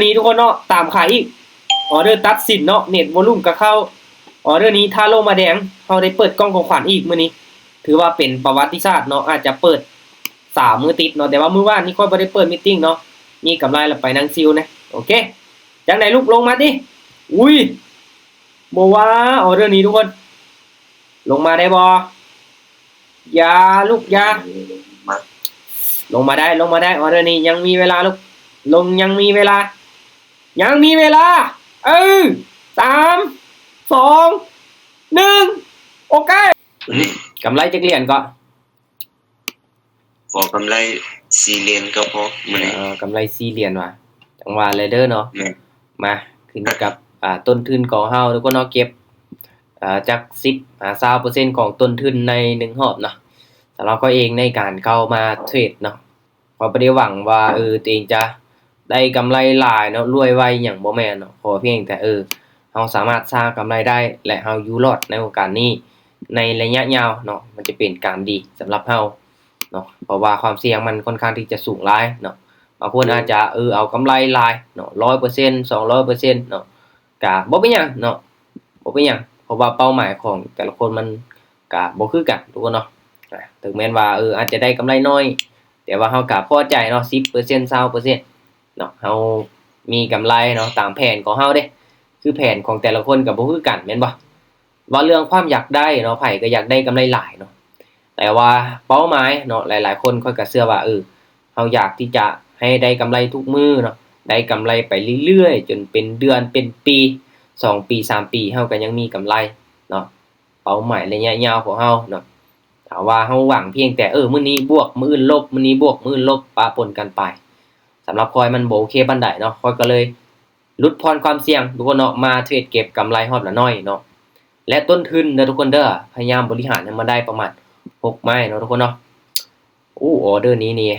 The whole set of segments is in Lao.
ນີ້ທຸກຄົນເນາະ ຕາມຂາຍອີກ ອອເດີຕັດສິນເນາະ ເນັດວໍລຸມກໍເຂົ້າ ອອເດີນີ້ຖ້າລົງມາແດງ ເຮົາໄດ້ເປີດກ່ອງຂອງຂວັນອີກມື້ນີ້ ຖືວ່າເປັນປະຫວັດຕິສາດເນາະ ອາດຈະເປີດສາມມື້ຕິດເນາະ ແຕ່ວ່າມື້ວານນີ້ຂ້ອຍບໍ່ໄດ້ເປີດມີດຕິ້ງເນາະ ມີກຳໄລລະໄປນັ່ງຊິວແດ່ ໂອເຄ ຈັ່ງໃດລູກ ລົງມາຕິ ອຸ້ຍ ບໍ່ວ່າ ອອເດີນີ້ທຸກຄົນ ລົງມາໄດ້ບໍ່? ຢ່າລູກ ຢ່າ ມາ ລົງມາໄດ້ ລົງມາໄດ້ ອອເດີນີ້ຍັງມີເວລາລູກ ລົງ ຍັງມີເວລາ ຍັງມີເວລາ ເອີ ສາມ ສອງ ໜຶ່ງ ໂອເຄ ກຳໄລຈັກຫຼຽນເກາະ? ຂໍກຳໄລສີ່ຫຼຽນກໍພໍມື້ນີ້ ເອີ ກຳໄລສີ່ຫຼຽນວ່າ ຈັ່ງວ່າແຫຼະເດີເນາະ ແມ່ນ ມາ ຂຶ້ນກັບ ອ່າ ຕົ້ນທຶນຂອງເຮົາທຸກຄົນເນາະ ເກັບ ອ່າ ຈັກສິບຫາຊາວເປີເຊັນຂອງຕົ້ນທຶນໃນໜຶ່ງຮອບເນາະ ສຳລັບຂ້ອຍເອງໃນການເຂົ້າມາເທຣດເນາະ ຂ້ອຍບໍ່ໄດ້ຫວັງວ່າ ເອີ ຕົວເອງຈະໄດ້ກຳໄລຫຼາຍເນາະ ລວຍໄວຫຍັງ ບໍ່ແມ່ນເນາະ ຂໍພຽງແຕ່ ເອີ ເຮົາສາມາດສ້າງກຳໄລໄດ້ ແລະ ເຮົາຢູ່ລອດໃນໂອກາດນີ້ ໃນໄລຍະຍາວເນາະ ມັນຈະເປັນການດີສຳລັບເຮົາເນາະ ເພາະວ່າຄວາມສ່ຽງມັນຄ່ອນຂ້າງທີ່ຈະສູງຫຼາຍເນາະ ບາງຄົນອາດຈະ ເອີ ເອົາກຳໄລຫຼາຍເນາະ ຮ້ອຍເປີເຊັນ ສອງຮ້ອຍເປີເຊັນເນາະ ກະບໍ່ເປັນຫຍັງເນາະ ບໍ່ເປັນຫຍັງ ເພາະວ່າເປົ້າໝາຍຂອງແຕ່ລະຄົນມັນກະບໍ່ຄືກັນທຸກຄົນເນາະ ອາ ເຖິງແມ່ນວ່າ ເອີ ອາດຈະໄດ້ກຳໄລໜ້ອຍ ແຕ່ວ່າເຮົາກະພໍໃຈເນາະ ສິບເປີເຊັນ ຊາວເປີເຊັນເນາະ ເຮົາມີກຳໄລເນາະ ຕາມແຜນຂອງເຮົາເດ້ ຄືແຜນຂອງແຕ່ລະຄົນກະບໍ່ຄືກັນແມ່ນບໍ່? ເວົ້າເລື່ອງຄວາມຢາກໄດ້ເນາະ ໃຜກໍຢາກໄດ້ກຳໄລຫຼາຍເນາະ ແຕ່ວ່າເປົ້າໝາຍເນາະ ຫຼາຍໆຄົນຂ້ອຍກໍເຊື່ອວ່າ ເອີ ເຮົາຢາກທີ່ຈະໃຫ້ໄດ້ກຳໄລທຸກມື້ເນາະ ໄດ້ກຳໄລໄປເລື້ອຍໆ ຈົນເປັນເດືອນເປັນປີ ສອງປີ ສາມປີ ເຮົາກໍຍັງມີກຳໄລເນາະ ເປົ້າໝາຍໄລຍະຍາວຂອງເຮົາເນາະ ຖ້າວ່າເຮົາຫວັງພຽງແຕ່ ເອີ ມື້ນີ້ບວກ ມື້ອື່ນລົບ ມື້ນີ້ບວກ ມື້ອື່ນລົບ ປະປົນກັນໄປ ສຳລັບຂ້ອຍມັນບໍ່ໂອເຄປານໃດເນາະ ຂ້ອຍກໍເລີຍ ຫຼຸດຜ່ອນຄວາມສ່ຽງທຸກຄົນເນາະ ມາເທຣດເກັບກຳໄລຮອບລະໜ້ອຍເນາະ ແລະ ຕົ້ນທຶນເດີທຸກຄົນເດີ ພະຍາຍາມບໍລິຫານໃຫ້ມັນໄດ້ປະມານຫົກໄມ້ເນາະທຸກຄົນເນາະ ໂອ້ ອອເດີນີ້ນີ້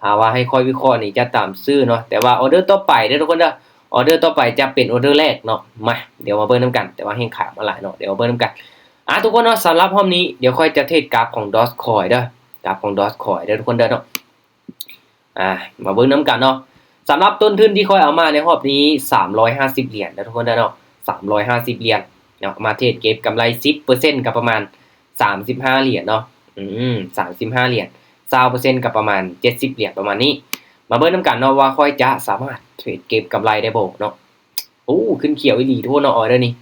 ຖ້າວ່າໃຫ້ຂ້ອຍວິເຄາະນີ້ຈະຕາມຊື້ເນາະ ແຕ່ວ່າອອເດີຕໍ່ໄປເດີທຸກຄົນເດີ ອອເດີຕໍ່ໄປຈະເປັນອອເດີແລກເນາະ ມາ ດຽວມາເບິ່ງນຳກັນ ແຕ່ວ່າແຮ່ງຂາຍມາຫຼາຍເນາະ ດຽວມາເບິ່ງນຳກັນ ອ່າ ທຸກຄົນເນາະ ສຳລັບຮອບນີ້ ດຽວຂ້ອຍຈະເທຣດກາຟຂອງ Dogecoin ເດີ ກາຟຂອງ Dogecoin ເດີທຸກຄົນເດີເນາະ ອ່າ ມາເບິ່ງນຳກັນເນາະ ສຳລັບຕົ້ນທຶນທີ່ຂ້ອຍເອົາມາໃນຮອບນີ້ ສາມຮ້ອຍຫ້າສິບຫຼຽນເດີທຸກຄົນເດີເນາະ ສາມຮ້ອຍຫ້າສິບຫຼຽນເນາະ ມາເທຣດເກັບກຳໄລສິບເປີເຊັນ ກໍປະມານສາມສິບຫ້າຫຼຽນເນາະ ອືມ ສາມສິບຫ້າຫຼຽນ ຊາວເປີເຊັນ ກໍປະມານເຈັດສິບຫຼຽນ ປະມານນີ້ ມາເບິ່ງນຳກັນເນາະວ່າຂ້ອຍຈະສາມາດເທຣດເກັບກຳໄລໄດ້ບໍ່ເນາະ ໂອ້ ຂຶ້ນຂຽວອີ່ຫຼີທຸກຄົນເນາະ ອອເດີນີ້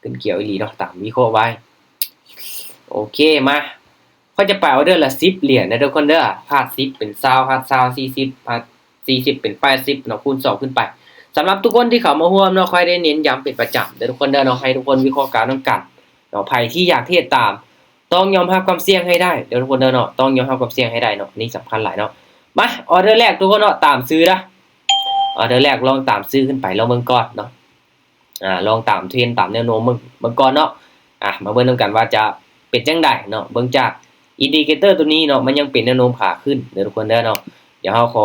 ຂຶ້ນຂຽວອີ່ຫຼີເນາະ ຕາມວິເຄາະໄວ້ ໂອເຄ ມາ ຂ້ອຍຈະໄປອອເດີລະສິບຫຼຽນເດີທຸກຄົນເດີ ພາດສິບເປັນຊາວ ພາດຊາວສີ່ສິບ ພາດສີ່ສິບເປັນແປດສິບເນາະ ຄູນສອງຂຶ້ນໄປ ສຳລັບທຸກຄົນທີ່ເຂົ້າມາຮ່ວມເນາະ ຂ້ອຍໄດ້ເນັ້ນຢ້ຳເປັນປະຈຳເດີທຸກຄົນເດີເນາະ ໃຫ້ທຸກຄົນວິເຄາະການນຳກັນເນາະ ໃຜທີ່ຢາກເທຣດຕາມ ຕ້ອງຍອມຮັບຄວາມສ່ຽງໃຫ້ໄດ້ເດີທຸກຄົນເດີເນາະ ຕ້ອງຍອມຮັບຄວາມສ່ຽງໃຫ້ໄດ້ເນາະ ນີ້ສຳຄັນຫຼາຍເນາະ ມາ ອອເດີແລກທຸກຄົນເນາະ ຕາມຊື້ເດີ ອອເດີແລກລອງຕາມຊື້ຂຶ້ນໄປລອງເບິ່ງກ່ອນເນາະ ອ່າ ລອງຕາມເທຣນຕາມແນວໂນ້ມເບິ່ງ ເບິ່ງກ່ອນເນາະ ອ່າ ມາເບິ່ງນຳກັນວ່າຈະເປັນຈັ່ງໃດເນາະ ເບິ່ງຈາກອິນດິເຄເຕີໂຕນີ້ເນາະ ມັນຍັງເປັນແນວໂນ້ມຂາຂຶ້ນເດີທຸກຄົນເດີເນາະ ດຽວເຮົາຂໍ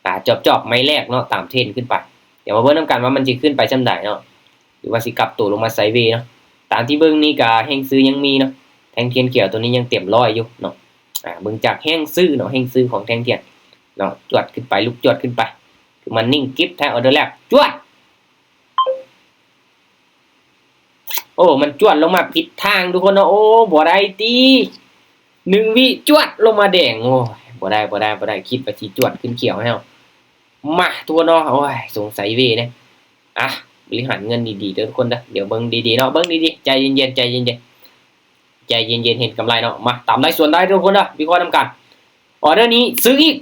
ອ່າ ຈອບໆໄມ້ແລກເນາະ ຕາມເທຣນຂຶ້ນໄປ ດຽວມາເບິ່ງນຳກັນວ່າມັນຊິຂຶ້ນໄປສ່ຳໃດເນາະ ຫຼືວ່າຊິກັບໂຕລົງມາໄຊເວເນາະ ຕາມທີ່ເບິ່ງນີ້ກະແຮງຊື້ຍັງມີເນາະ ແທ່ງທຽນຂຽວໂຕນີ້ຍັງເຕັມຮ້ອຍຢູ່ເນາະ ອ່າ ເບິ່ງຈາກແຮງຊື້ເນາະ ແຮງຊື້ຂອງແທ່ງທຽນເນາະ ຈວດຂຶ້ນໄປ ລຸກຈວດຂຶ້ນໄປ ຄືມັນນິ່ງກິບແທ້ ອອເດີແລກ ຈວດ ໂອ້ ມັນຈວດລົງມາຜິດທາງທຸກຄົນເນາະ ໂອ້ ບໍ່ໄດ້ຕິ ໜຶ່ງວິ ຈວດລົງມາແດງ ໂອ້ຍ ບໍ່ໄດ້ ບໍ່ໄດ້ ບໍ່ໄດ້ ຄິດວ່າຊິຈວດຂຶ້ນຂຽວໃຫ້ເຮົາ ມາ ທຸກຄົນເນາະ ໂອ້ຍ ສົງໄສເວເດ້ ອ່ະ ບໍລິຫານເງິນດີໆເດີທຸກຄົນເດີ ດຽວເບິ່ງດີໆເນາະ ເບິ່ງດີໆ ໃຈເຢັນໆ ໃຈເຢັນໆ ໃຈເຢັນໆ ເຫັນກຳໄລເນາະ ມາ ຕາມໄດ້ສວນໄດ້ເດີທຸກຄົນເດີ ວິເຄາະນຳກັນ ອອເດີນີ້ຊື້ອີກ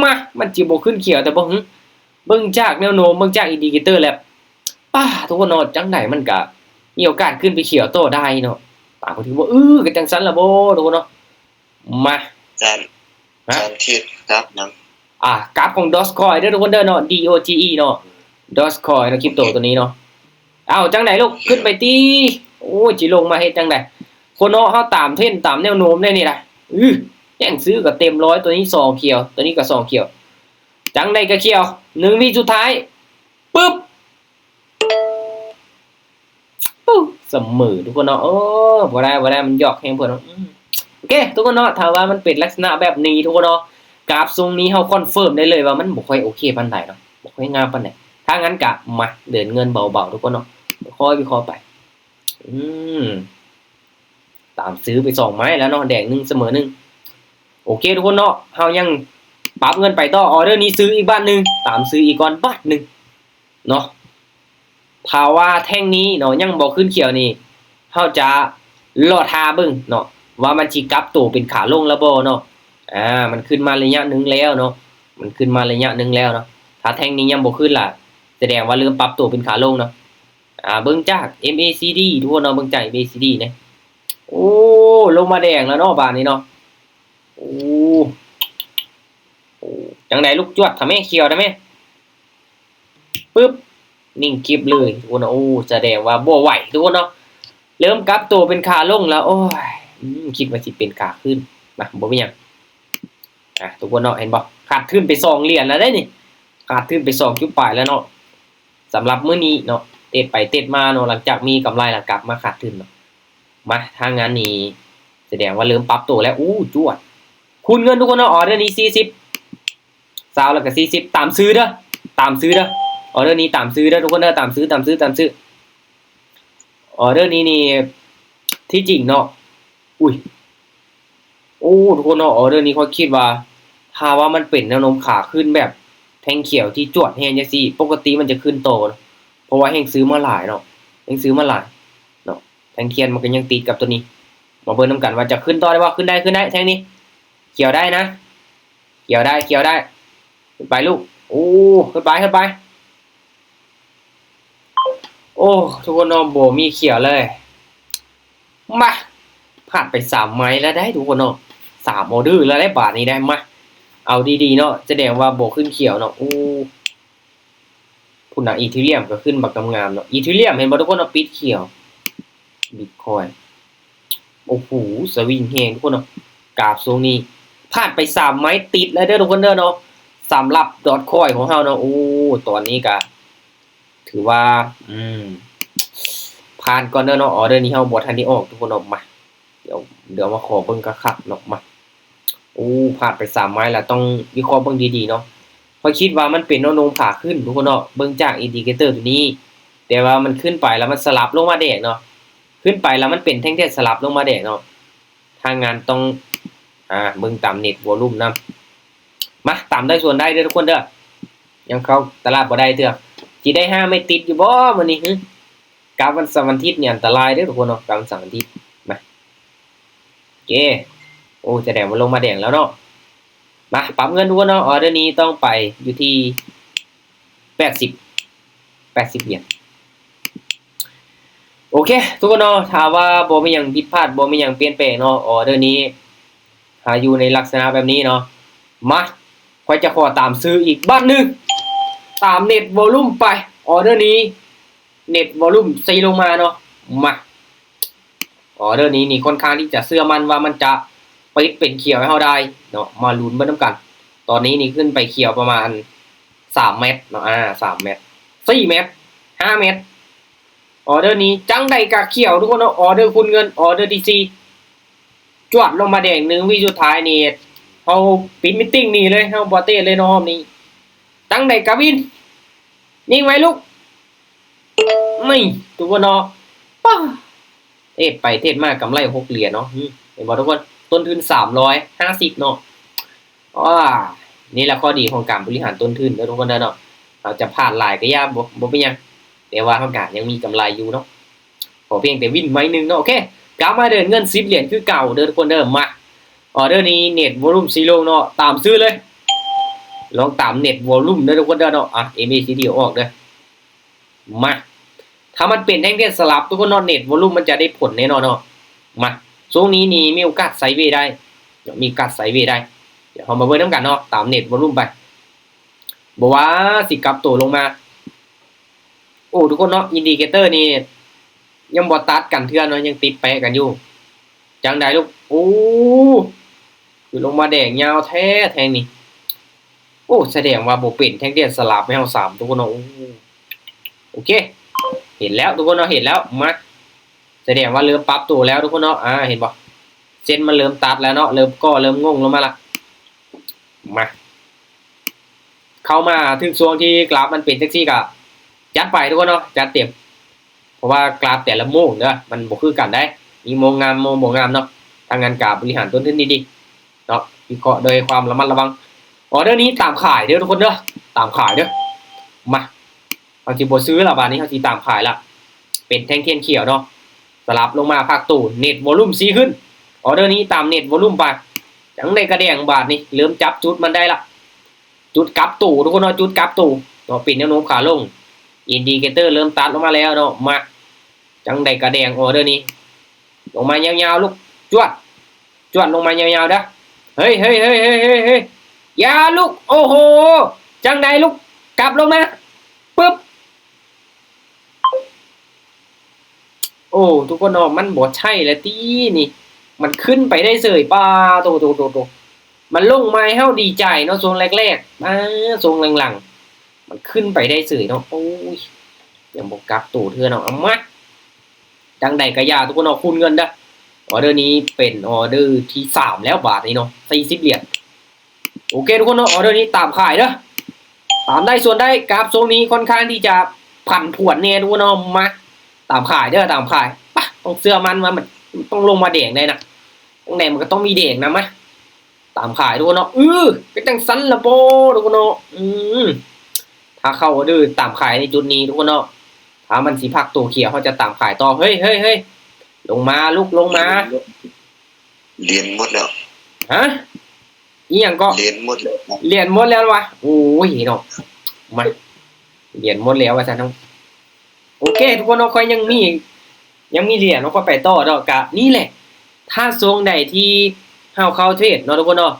ມາ ມັນຊິບໍ່ຂຶ້ນຂຽວແຕ່ບໍ່ຫຶ ເບິ່ງຈາກແນວໂນ້ມ ເບິ່ງຈາກອິນດິເຄເຕີແລ້ວ ປ້າ ທຸກຄົນເນາະ ຈັ່ງໃດມັນກະມີໂອກາດຂຶ້ນໄປຂຽວຕໍ່ໄດ້ເນາະ ປາກກະຖືວ່າ ເອີ ກະຈັ່ງຊັ້ນລະບໍ ທຸກຄົນເນາະ ມາ ຈານ ຮະ ຈານເທດກັບຫຍັງ? ອ່າ ກັບຂອງ Dogecoin ເດີທຸກຄົນເດີເນາະ D O G E ເນາະ Dogecoin ເນາະ ຄຣິບໂຕໂຕນີ້ເນາະ ເອົ້າ ຈັ່ງໃດລູກ ຂຶ້ນໄປຕິ ໂອ້ຍ ຊິລົງມາເຮັດຈັ່ງໃດ ຄົນເນາະ ເຮົາຕາມເທຣນຕາມແນວໂນ້ມໄດ້ນີ້ນະ ອື ແຮງຊື້ກໍເຕັມຮ້ອຍ ໂຕນີ້ສອງຂຽວ ໂຕນີ້ກໍສອງຂຽວ ຈັ່ງໃດກໍຂຽວ ໜຶ່ງວິສຸດທ້າຍ ປຶບ ໂອ້ ສະເໝີທຸກຄົນເນາະ ໂອ້ ບໍ່ໄດ້ ບໍ່ໄດ້ ມັນຢອກແຮງໂພດເນາະ ອືມ ໂອເຄ ທຸກຄົນເນາະ ຖ້າວ່າມັນເປັນລັກສະນະແບບນີ້ທຸກຄົນເນາະ ກາບຊົງນີ້ເຮົາຄອນເຟີມໄດ້ເລີຍວ່າມັນບໍ່ຄ່ອຍໂອເຄປານໃດເນາະ ບໍ່ຄ່ອຍງາມປານໃດ. ຖ້າຊັ້ນກະມາເດີນເງິນເບົາໆ ທຸກຄົນເນາະ, ຄ່ອຍວິເຄາະໄປ. ອືມ ຕາມຊື້ໄປສອງໄມ້ແລ້ວເນາະ, ແດງໜຶ່ງ ສະເໝີໜຶ່ງ. ໂອເຄທຸກຄົນເນາະ, ເຮົາຍັງປັບເງິນໄປຕໍ່. ອໍເດີນີ້ຊື້ອີກບາດໜຶ່ງ, ຕາມຊື້ອີກກ່ອນບາດໜຶ່ງເນາະ. ຖ້າວ່າແທ່ງນີ້ເນາະ ຍັງບໍ່ຂຶ້ນຂຽວນີ້ ເຮົາຈະລໍຖ້າເບິ່ງເນາະ ວ່າມັນຊິກັບໂຕເປັນຂາລົງແລ້ວບໍ່ເນາະ. ອາ ມັນຂຶ້ນມາໄລຍະໜຶ່ງແລ້ວເນາະ, ມັນຂຶ້ນມາໄລຍະໜຶ່ງແລ້ວເນາະ. ຖ້າແທ່ງນີ້ຍັງບໍ່ຂຶ້ນລະ ສະແດງວ່າເລີ່ມປັບໂຕເປັນຂາລົງເນາະ. ອາ ເບິ່ງຈາກ ເອັມ ເອ ຊີ ດີ ທຸກຄົນເນາະ, ເບິ່ງຈາກ ເອັມ ເອ ຊີ ດີ ເນາະ. ໂອ້ ລົງມາແດງແລ້ວເນາະບາດນີ້ເນາະ. ໂອ້ ໂອ້ ຈັ່ງໃດລູກ ຈວດທຳແມ່ ຂຽວທຳແມ່. ປຶບ ນິ່ງກິບເລີຍທຸກຄົນເນາະ. ໂອ້ ສະແດງວ່າບໍ່ໄຫວທຸກຄົນເນາະ, ເລີ່ມກັບໂຕເປັນຂາລົງແລ້ວ. ໂອ້ຍ ອືມ ຄິດວ່າຊິເປັນຂາຂຶ້ນ. ມາ ບໍ່ເປັນຫຍັງ. ອ່າ ທຸກຄົນເນາະ ເຫັນບໍ່? ຂາດທຶນໄປສອງຫຼຽນແລ້ວເດ້ນີ້, ຂາດທຶນໄປສອງຈຸດປາຍແລ້ວເນາະ. ສຳລັບມື້ນີ້ເນາະ ເທຣດໄປເທຣດມາເນາະ, ຫຼັງຈາກມີກຳໄລແລ້ວກັບມາຂາດທຶນເນາະ. ມາ ທາງງານນີ້ສະແດງວ່າເລີ່ມປັບໂຕແລ້ວ. ໂອ້ ຈວດ ຄູນເງິນທຸກຄົນເນາະ. ອໍເດີນີ້ສີ່ສິບ ຊາວແລ້ວກໍສີ່ສິບ ຕາມຊື້ເດີ ຕາມຊື້ເດີ. ອໍເດີນີ້ຕາມຊື້ເດີທຸກຄົນເດີ, ຕາມຊື້ ຕາມຊື້ ຕາມຊື້. ອໍເດີນີ້ນີ້ ທີ່ຈິງເນາະ ອຸ້ຍ ໂອ້ ທຸກຄົນເນາະ, ອໍເດີນີ້ຂ້ອຍຄິດວ່າ ຖ້າວ່າມັນເປັນແນວໂນ້ມຂາຂຶ້ນແບບແທ່ງຂຽວທີ່ຈວດແຮງຈັ່ງຊີ້ ປົກກະຕິມັນຈະຂຶ້ນຕໍ່ເນາະ, ເພາະວ່າແຮງຊື້ມາຫຼາຍເນາະ, ແຮງຊື້ມາຫຼາຍເນາະ. ແທ່ງທຽນມັນກໍຍັງຕິດກັບຕົວນີ້, ມາເບິ່ງນຳກັນວ່າຈະຂຶ້ນຕໍ່ໄດ້ບໍ່. ຂຶ້ນໄດ້ ຂຶ້ນໄດ້ ແທ່ງນີ້ ຂຽວໄດ້ນະ. ຂຽວໄດ້ ຂຽວໄດ້ ຂຶ້ນໄປລູກ. ໂອ້ ຂຶ້ນໄປ ຂຶ້ນໄປ. ໂອ້ ທຸກຄົນເນາະ ບໍ່ມີຂຽວເລີຍ. ມາ ພາດໄປສາມໄມ້ແລ້ວໄດ໋ທຸກຄົນເນາະ, ສາມອໍເດີແລ້ວໄດ໋ບາດນີ້ໄດ໋. ມາ ເອົາດີໆເນາະ, ສະແດງວ່າບໍ່ຂຶ້ນຂຽວເນາະ. ໂອ້ ພຸ້ນນະ ອີເທີຣຽມກໍຂຶ້ນບັກງາມໆເນາະ. ອີເທີຣຽມເຫັນບໍ່ທຸກຄົນເນາະ, ປິດຂຽວ. ບິດຄອຍ ໂອ້ໂຫ ສະວິງແຮງທຸກຄົນເນາະ, ກາບຊ່ວງນີ້ພາດໄປສາມໄມ້ຕິດແລ້ວເດີທຸກຄົນເດີເນາະ. ສຳລັບດອດຄອຍຂອງເຮົາເນາະ ໂອ້ ຕອນນີ້ກະຖືວ່າ ອືມ ຜ່ານກ່ອນເດີເນາະ. ອໍເດີນີ້ເຮົາບໍ່ທັນໄດ້ອອກທຸກຄົນເນາະ. ມາ ດຽວ ດຽວມາຂໍເບິ່ງຄັກໆເນາະ. ມາ ໂອ້ ພາດໄປສາມໄມ້ລະ ຕ້ອງວິເຄາະເບິ່ງດີໆເນາະ. ຂ້ອຍຄິດວ່າມັນເປັນແນວໂນ້ມຂາຂຶ້ນທຸກຄົນເນາະ, ເບິ່ງຈາກອິນດິເຄເຕີຕົວນີ້, ແຕ່ວ່າມັນຂຶ້ນໄປລະມັນສະຫຼັບລົງມາແດງເນາະ, ຂຶ້ນໄປລະມັນເປັນແທ່ງທຽນສະຫຼັບລົງມາແດງເນາະ. ທາງງານຕ້ອງ ອາ ເບິ່ງຕາມເນັດວໍລຸ່ມນຳ. ມາ ຕາມໄດ້ສ່ວນໄດ້ເດີທຸກຄົນເດີ, ຍັງເຂົ້າຕະຫຼາດບໍ່ໄດ້ເທື່ອ. ຊິໄດ້ຫ້າເມັດຕິດຢູ່ບໍ່ມື້ນີ້? ຫື ກັບວັນເສົາວັນອາທິດນີ້ອັນຕະລາຍເດີທຸກຄົນເນາະ, ກັບວັນເສົາວັນອາທິດ. ມາ ໂອເຄ ໂອ້ ສະແດງວ່າລົງມາແດງແລ້ວເນາະ. ມາ ປັບເງິນທຸກຄົນເນາະ, ອໍເດີນີ້ຕ້ອງໄປຢູ່ທີ່ແປດສິບ ແປດສິບຫຼຽນ. ໂອເຄ ທຸກຄົນເນາະ, ຖ້າວ່າບໍ່ມີຫຍັງຜິດພາດ ບໍ່ມີຫຍັງປ່ຽນແປງເນາະ, ອໍເດີນີ້ຫາຢູ່ໃນລັກສະນະແບບນີ້ເນາະ. ມາ ຂ້ອຍຈະຂໍຕາມຊື້ອີກບາດໜຶ່ງ, ຕາມເນັດວໍລຸ່ມໄປ. ອໍເດີນີ້ເນັດວໍລຸ່ມຊີ້ລົງມາເນາະ. ມາ ອໍເດີນີ້ນີ້ຄ່ອນຂ້າງທີ່ຈະເຊື່ອໝັ້ນວ່າມັນຈະປິດເປັນຂຽວໃຫ້ເຮົາໄດ້ເນາະ, ມາລຸ້ນເບິ່ງນຳກັນ. ຕອນນີ້ນີ້ຂຶ້ນໄປຂຽວປະມານສາມແມັດເນາະ, ອາ ສາມແມັດ ສີ່ແມັດ ຫ້າແມັດ. ອໍເດີນີ້ຈັ່ງໃດກະຂຽວທຸກຄົນເນາະ, ອໍເດີຄູນເງິນ ອໍເດີທີຊີ ຈວດລົງມາແດງໜຶ່ງວິສຸດທ້າຍນີ້ ເຮົາປິດມີດຕິ້ງໜີເລີຍ, ເຮົາບໍ່ເຕະເລີຍເນາະຮອບນີ້. ຈັ່ງໃດກະວິນ ຍິງໄວ້ລູກ. ນີ້ ທຸກຄົນເນາະ, ປ້າ ເທຣດໄປເທຣດມາກຳໄລຫົກຫຼຽນເນາະ. ເຫັນບໍ່ທຸກຄົນ? ຕົ້ນທຶນສາມຮ້ອຍຫ້າສິບເນາະ. ອາ ນີ້ແຫຼະຂໍ້ດີຂອງການບໍລິຫານຕົ້ນທຶນເດີທຸກຄົນເດີເນາະ. ເຮົາຈະພາດຫຼາຍກະຢ່າ ບໍ່ ບໍ່ເປັນຫຍັງ, ແຕ່ວ່າເຮົາກະຍັງມີກຳໄລຢູ່ເນາະ. ຂໍພຽງແຕ່ວິນໄມ້ໜຶ່ງເນາະ. ໂອເຄ ກັບມາເດີນເງິນສິບຫຼຽນຄືເກົ່າເດີທຸກຄົນເດີ. ມາ ອໍເດີນີ້ເນັດວໍລຸ່ມຊີ້ລົງເນາະ, ຕາມຊື້ເລີຍ. ລອງຕາມເນັດວໍລຸ່ມເດີທຸກຄົນເດີເນາະ. ອາ ເອັມເອຊີດີອອກເດີ. ມາ ຖ້າມັນເປັນແທ່ງທຽນສະຫຼັບທຸກຄົນເນາະ, ເນັດວໍລຸ່ມມັນຈະໄດ້ຜົນແນ່ນອນເນາະ. ມາ ຊ່ວງນີ້ນີ້ມີໂອກາດໄຊເວໄດ້ເນາະ, ມີໂອກາດໄຊເວໄດ້. ດຽວເຮົາມາເບິ່ງນຳກັນເນາະ, ຕາມເນັດວໍລຸ່ມໄປ. ບໍ່ວ່າຊິກັບໂຕລົງມາ. ໂອ້ ທຸກຄົນເນາະ, ອິນດິເຄເຕີນີ້ຍັງບໍ່ຕັດກັນເທື່ອເນາະ, ຍັງຕິດແປະກັນຢູ່. ຈັ່ງໃດລູກ? ໂອ້ ຄືລົງມາແດງຍາວແທ້ແທ່ງນີ້. ໂອ້ ສະແດງວ່າບໍ່ເປັນແທ່ງທຽນສະຫຼັບໃຫ້ເຮົາຊ້ຳທຸກຄົນເນາະ. ໂອ້ ໂອເຄ ເຫັນແລ້ວທຸກຄົນເນາະ, ເຫັນແລ້ວ. ມາ ສະແດງວ່າເລີ່ມປັບໂຕແລ້ວທຸກຄົນເນາະ. ອາ ເຫັນບໍ່? ເສັ້ນມັນເລີ່ມຕັດແລ້ວເນາະ, ເລີ່ມກໍເລີ່ມງົງລົງມາລະ. ມາ ເຂົ້າມາຖືກຊ່ວງທີ່ກຣາຟມັນເປັນຈັ່ງຊີ້ກໍຈັດໄປທຸກຄົນເນາະ ຈັດເຕັມ ເພາະວ່າກຣາຟແຕ່ລະໂມງເດີ ມັນບໍ່ຄືກັນໃດ໋ ມີໂມງງາມ ໂມງບໍ່ງາມເນາະ. ທາງນັ້ນກໍບໍລິຫານຕົ້ນທຶນດີໆເນາະ ວິເຄາະໂດຍຄວາມລະມັດລະວັງ. ອໍເດີນີ້ຕາມຂາຍເດີທຸກຄົນເດີ ຕາມຂາຍເດີ. ມາ ເຮົາຊິບໍ່ຊື້ລະ ບາດນີ້ເຮົາຊິຕາມຂາຍລະ ເປັນແທ່ງທຽນຂຽວເນາະ ສະຫຼັບລົງມາພັກໂຕ ເນັດວໍລຸມຊີ້ຂຶ້ນ. ອໍເດີນີ້ຕາມເນັດວໍລຸມໄປ ຈັ່ງໃດກະແດງ ບາດນີ້ເລີ່ມຈັບຈຸດມັນໄດ້ລະ ຈຸດກັບໂຕທຸກຄົນເນາະ ຈຸດກັບໂຕເນາະ ເປັນແນວໂນ້ມຂາລົງ ອິນດິເຄເຕີເລີ່ມຕັດລົງມາແລ້ວເນາະ. ມາ ຈັ່ງໃດກະແດງ ອໍເດີນີ້ ລົງມາຍາວໆ ລູກ ຈວດ ຈວດລົງມາຍາວໆ ເດີ. ເຮີ້ຍ ເຮີ້ຍ ເຮີ້ຍ ເຮີ້ຍ ເຮີ້ຍ ເຮີ້ຍ ຢ່າລູກ ໂອ້ໂຫ ຈັ່ງໃດລູກ ກັບລົງມາ ປຶບ ໂອ້ ທຸກຄົນເນາະ ມັນບໍ່ໃຊ່ແລ້ວຕິນີ້ ມັນຂຶ້ນໄປໄດ້ເສີຍ ປາໂຕ ໂຕ ໂຕ ໂຕ ມັນລົງມາໃຫ້ເຮົາດີໃຈເນາະ ຊ່ວງແລກໆ ອາ ຊ່ວງຫຼັງໆ ມັນຂຶ້ນໄປໄດ້ເສີຍເນາະ. ໂອ້ຍ ຍັງບໍ່ກັບໂຕເທື່ອເນາະ ເອົາມາ ຈັ່ງໃດກະຢ່າທຸກຄົນເນາະ ຄູນເງິນເດີ. ອໍເດີນີ້ເປັນອໍເດີທີສາມແລ້ວບາດນີ້ເນາະ ສີ່ສິບຫຼຽນ. ໂອເຄທຸກຄົນເນາະ ອໍເດີນີ້ຕາມຂາຍເດີ ຕາມໄດ້ສ່ວນໄດ້ ກາບຊ່ວງນີ້ຄ່ອນຂ້າງທີ່ຈະຜັນຜວນແດ່ທຸກຄົນເນາະ. ມາ ຕາມຂາຍເດີ ຕາມຂາຍ ປະ ຕ້ອງເຊື່ອໝັ້ນວ່າມັນ ມັນຕ້ອງລົງມາແດງໄດ້ນະ ຈັ່ງໃດມັນກໍຕ້ອງມີແດງນຳ ມາ ຕາມຂາຍທຸກຄົນເນາະ. ເອີ ເປັນຈັ່ງຊັ້ນລະບໍທຸກຄົນເນາະ ອືມ ຖ້າເຂົ້າອໍເດີຕາມຂາຍໃນຈຸດນີ້ທຸກຄົນເນາະ ຖ້າມັນຊິພັກໂຕຂຽວ ເຮົາຈະຕາມຂາຍຕໍ່. ເຮີ້ຍ ເຮີ້ຍ ເຮີ້ຍ ລົງມາລູກ ລົງມາ ຫຼຽນໝົດແລ້ວ ຮະ ອີ່ຫຍັງເກາະ ຫຼຽນໝົດແລ້ວ ຫຼຽນໝົດແລ້ວວະ ໂອ້ຍເນາະ ມາ ຫຼຽນໝົດແລ້ວວ່າຊັ້ນເນາະ. ໂອເຄທຸກຄົນເນາະ ຂ້ອຍຍັງມີ ຍັງມີຫຼຽນເນາະ ຂ້ອຍໄປຕໍ່ເນາະ. ກະນີ້ແຫຼະ ຖ້າຊ່ວງໃດທີ່ເຮົາເຂົ້າເທຣດເນາະທຸກຄົນເນາະ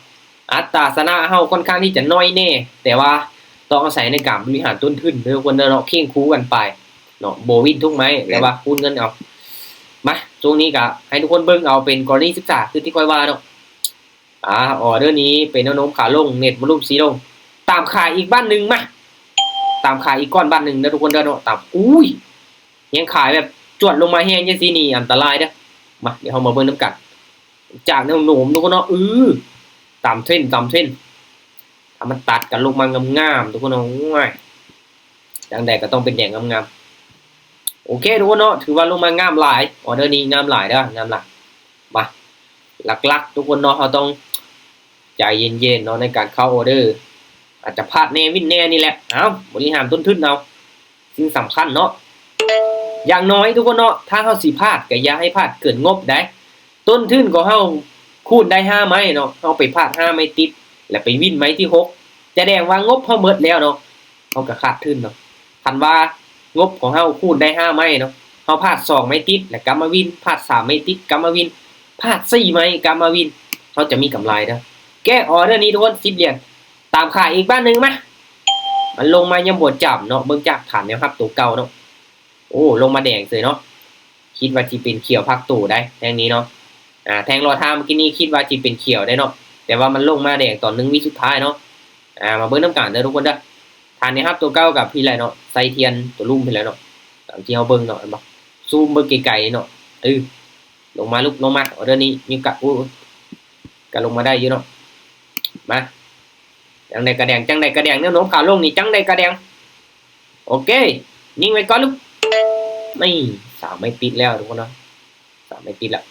ອັດຕາຊະນະເຮົາຄ່ອນຂ້າງທີ່ຈະໜ້ອຍແດ່ ແຕ່ວ່າຕ້ອງອາໄສໃນການບໍລິຫານຕົ້ນທຶນເດີທຸກຄົນເດີເນາະ ເຄັ່ງຄູ່ກັນໄປເນາະ ບໍ່ວິນທຸກໄມ້ ແຕ່ວ່າຄູນເງິນເອົາ. ມາ ຊ່ວງນີ້ກະໃຫ້ທຸກຄົນເບິ່ງເອົາເປັນກໍລະນີສຶກສາ ຄືທີ່ຂ້ອຍວ່າເນາະ. ອາ ອໍເດີນີ້ເປັນແນວໂນ້ມຂາລົງ ເນັດວໍລຸມຊີ້ລົງ ຕາມຂາຍອີກບາດໜຶ່ງ ມາ ຕາມຂາຍອີກກ່ອນບາດໜຶ່ງເດີທຸກຄົນເດີເນາະ. ຕາມ ອຸ້ຍ ແຮງຂາຍແບບຈວດລົງມາແຮງຈັ່ງຊີ້ນີ້ອັນຕະລາຍເດີ. ມາ ດຽວເຮົາມາເບິ່ງນຳກັນ ຈາກແນວໂນ້ມທຸກຄົນເນາະ ອື ຕາມເທຣນ ຕາມເທຣນ ຖ້າມັນຕັດກັນລົງມາງາມໆ ທຸກຄົນເນາະ ໂອ້ຍ ຈັ່ງໃດກໍຕ້ອງເປັນແດງງາມໆ. ໂອເຄທຸກຄົນເນາະ ຖືວ່າລົງມາງາມຫຼາຍ ອໍເດີນີ້ງາມຫຼາຍເດີ ງາມຫຼາຍ. ມາ ຫຼັກໆ ທຸກຄົນເນາະ ເຮົາຕ້ອງໃຈເຢັນໆ ເນາະ ໃນການເຂົ້າອໍເດີ ອາດຈະພາດແດ່ ວິນແດ່ນີ້ແຫຼະ. ເອົາ ບໍລິຫານຕົ້ນທຶນເອົາ ສິ່ງສຳຄັນເນາະ ຢ່າງໜ້ອຍທຸກຄົນເນາະ ຖ້າເຮົາຊິພາດກໍຢ່າໃຫ້ພາດເກີນງົບໃດ໋. ຕົ້ນທຶນຂອງເຮົາຄູນໄດ້ຫ້າໄມ້ເນາະ ເຮົາໄປພາດຫ້າໄມ້ຕິດ ແລ້ວໄປວິນໄມ້ທີຫົກ ສະແດງວ່າງົບເຮົາໝົດແລ້ວເນາະ ເຮົາກໍຂາດທຶນເນາະ. ຄັນວ່າງົບຂອງເຮົາຄູນໄດ້ຫ້າໄມ້ເນາະ ເຮົາພາດສອງໄມ້ຕິດ ແລ້ວກັບມາວິນ ພາດສາມໄມ້ຕິດ ກັບມາວິນ ພາດສີ່ໄມ້ ກັບມາວິນ ເຮົາຈະມີກຳໄລເດີ. ແກ້ອໍເດີນີ້ທຸກຄົນ ສິບຫຼຽນ ຕາມຂາຍອີກບາດໜຶ່ງ ມາ ມັນລົງມາຍັງບໍ່ຈຳເນາະ ເບິ່ງຈາກຖານແນວຮັບໂຕເກົ່າເນາະ. ໂອ້ ລົງມາແດງເສີຍເນາະ ຄິດວ່າຊິເປັນຂຽວພັກໂຕໄດ໋ແທ່ງນີ້ເນາະ. ອາ ແທ່ງລໍຖ້າເມື່ອກີ້ນີ້ຄິດວ່າຊິເປັນຂຽວໄດ໋ເນາະ ແຕ່ວ່າມັນລົງມາແດງຕອນໜຶ່ງວິສຸດທ້າຍເນາະ. ອາ ມາເບິ່ງນຳກັນເດີທຸກຄົນເດີ ຖານແນວຮັບໂຕເກົ່າກັບພີ້ແຫຼະເນາະ ໄສ້ທຽນໂຕລຸ່ມພີ້ແຫຼະເນາະ ຕາມທີ່ເຮົາເບິ່ງເນາະ ເຫັນບໍ່ ຊູມເບິ່ງໄກໆເນາະ. ເອີ ລົງມາລູກ ລົງມາ ອໍເດີນີ້ມີໂອກາດ ໂອ້ ກໍລົງມາໄດ້ຢູ່ເນາະ. ມາ ຈັ່ງໃດກະແດງ ຈັ່ງໃດກະແດງ ແນວໂນ້ມຂາລົງນີ້ ຈັ່ງໃດກະແດງ. ໂອເຄ ຍິງໄວ້ກ່ອນລູກ ນີ້ ສາມໄມ້ຕິດແລ້ວທຸກຄົນເນາະ ສາມໄມ້ຕິດແລ້ວ.